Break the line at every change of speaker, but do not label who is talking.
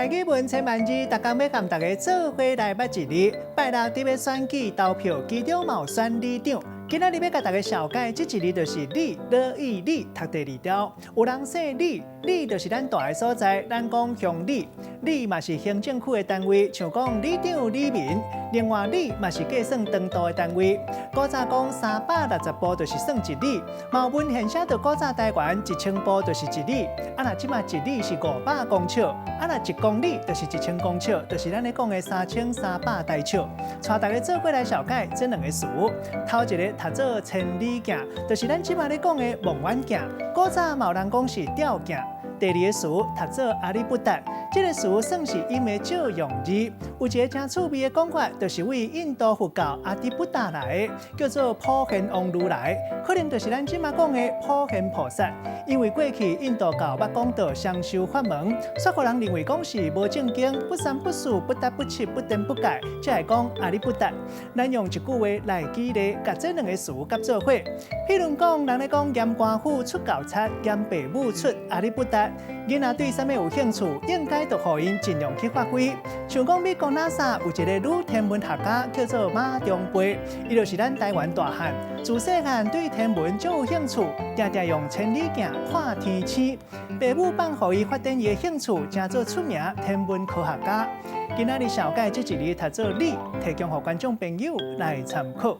台語文千萬字，逐工欲共大家做伙來捌一字。拜六佇欲選舉投票，其中嘛有選里長。今仔日欲共大家紹介這一字就是里，樂意里，讀第二調。有人姓李，里就是咱蹛的所在，咱講鄉里。里嘛是行政區的單位，像講里長、里民。另外，里嘛是計算長度的單位。古早講360步就是算一里，嘛有文獻寫著古早台灣1000步就是一里。啊，若這馬一里是500公尺，啊，若1公里就是1000公尺，就是咱咧講的3300台尺。帶大家做伙來紹介這兩个詞。頭一个讀做千里鏡，就是咱這馬咧講的望遠鏡。古早嘛有人講是吊鏡。第二个詞讀做阿里不達，這个詞算是音的借用字。有一个誠趣味的講法，就是為印度佛教阿底布達來的，叫做普賢王如來，可能就是咱這馬講的普賢菩薩。因為過去印度教捌講到雙修法門，煞予人認為講是無正經、不三不四、不搭不七、不顛不蓋，才會講阿里不達。咱用一句話來舉例，共這兩个詞結做伙。譬如講，人咧講嚴官府出猴賊，嚴爸母出阿里不達。囡仔對啥物有興趣，應該就予𪜶盡量去發揮。像講美國 NASA 有一个女天文學家叫做馬中貝，伊就是咱台灣大漢，自細漢對天文足有興趣，定定用千里鏡看天星。爸母放予伊發展伊的興趣，成做出名天文科學家。今仔日紹介這一字讀做里，提供予觀眾朋友來參考。